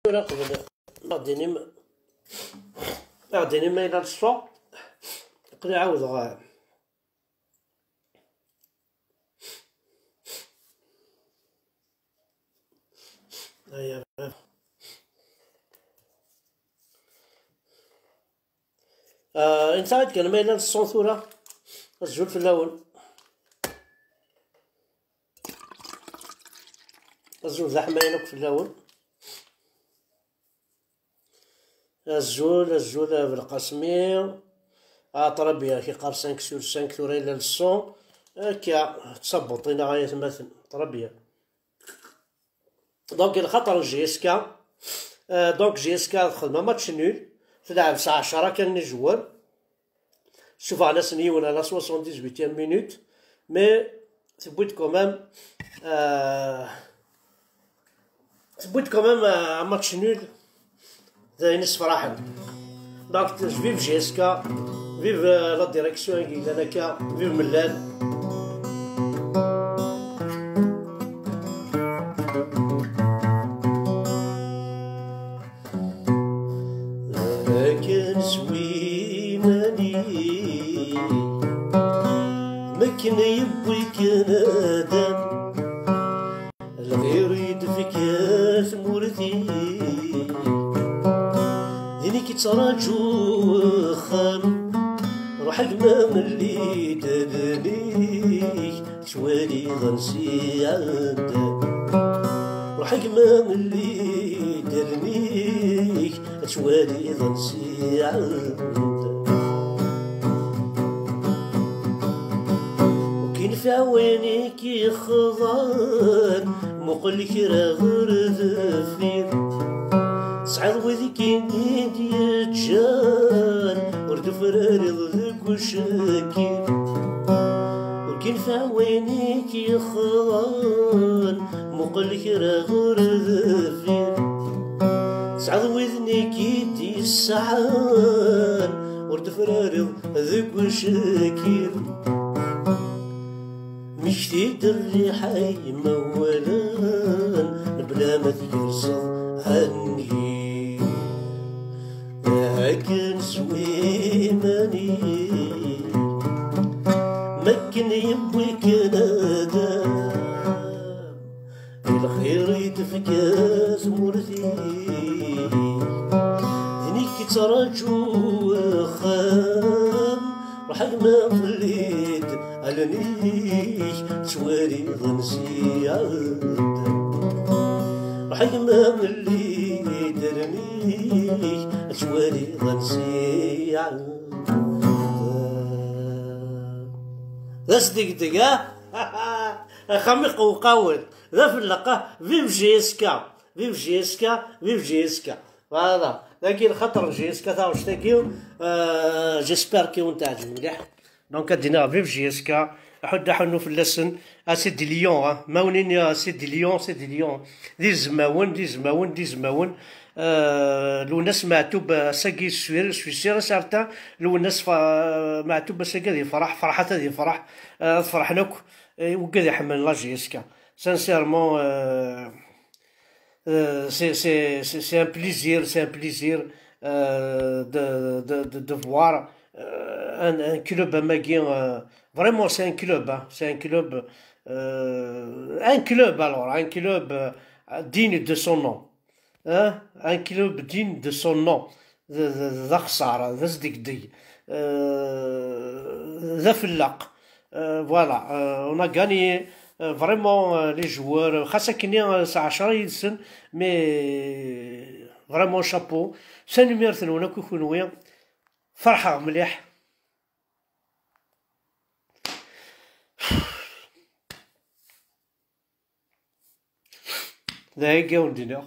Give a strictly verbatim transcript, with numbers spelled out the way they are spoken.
tura qbel ad ɣ-d-inim, ad ɣ-d-inim ma yella leṣṣu, aql-i ɛawdeɣ. Aya. Ah, insa kan ma yella leṣṣu tura. Azul fell-awen. Azul d aḥmayan akk fell-awen. Azul, azul a Belqasmi. Ah, ṭrabiya, ak-iqqar cinq sur cinq tura yella leṣṣu. Akka, d tabuṭ-ina ay atmaten. Ṭrabiya. Donc, lxaṭer n J S K, euh, donc J S K txedm match nul, tleɛɛeb s ɛecṛa kan n ijewwren. Sufɣen-asen yiwen à la soixante-dix-huitième minute, mais tewwi-d quand même, euh, tewwi-d quand même, euh, un match nul. D ayen issefraḥen. Donc, vive J S K, vive, euh, la direction i yellan akka, vive Mellal. Akken s wiman-ik, makken yewwi-k nadam. Lxir i d-tefka tmurt-ik, din i k-ittraǧu uxxam. Ruḥ a gma, melli-d allen-ik, tettwaliḍ ansi iɛedda. Ruḥ a gma, melli-d allen-ik, ad twaliḍ ansi iɛedda. Ur k-infiɛ wayen i k-yexḍan, muqel kra ɣer deffir. Tesɛiḍ wid i k-in-id-yeǧǧan, ur d-tufrariḍ deg ucekkiṛ. Ur k-infiɛ wayen i k-yexḍan, muqel kra ɣer deffir. Tesɛiḍ widen i k-id-yesɛan, ur d-tufrariḍ deg ucekkiṛ. Mmekti-d rriḥa imawalen, mebla ma tgerseḍ angi. Akken s wiman-ik, makken yewwi-k nadam. Lxir i d-tefka tmurt-ik, din i k-ittraǧu uxxam. Ruḥ a gma, melli-d allen-ik, tettwaliḍ ansi iɛedda. Ruḥ a gma, melli-d allen-ik, tettwaliḍ ansi iɛedda. D asdegdeg, ah? Axxam iqewqawen, d afelleq, ah? Vive J S K, vive J S K, vive J S K. Voilà, dagi lxaṭer n J S K taɣect-agi, euh, j'espère que wen-teɛǧeb mliḥ. Donc, ad d-iniɣ vive J S K, aḥud aḥunnu fell-asen, ah, c'est des lions, ah. Ma wen-iniɣ, ah, c'est des lions, c'est des lions. D izmawen, d izmawen, d izmawen. Euh, Lwennas Meɛtub, euh, ass-agi, je suis sûr et certain, Lwennas fa-, Meɛtub ass-agi ad yefreḥ, Ferḥat ad yefreḥ, euh, ad ferḥen akk, euh, wigad iḥemmlen la J S K. Sincèrement, euh, euh, c'est, c'est, c'est, c'est un plaisir, c'est un plaisir, euh, de, de, de, de voir, euh, un, un club am wagi, euh, vraiment, c'est un club, hein, c'est un club, euh, un club, alors, un club, euh, digne de son nom. Hein, un club digne de son nom. D, d, d axeṣṣar, d asdegdeg, euh, d afelleq. Euh, voilà, euh, on a gagné, euh, vraiment, euh, les joueurs. Xas akken, euh, s ɛecṛa yid-sen, mais vraiment chapeau. Tanemmirt-nwen akk i kunwi. Ferḥeɣ mliḥ. D ayagi i wen-d-iniɣ.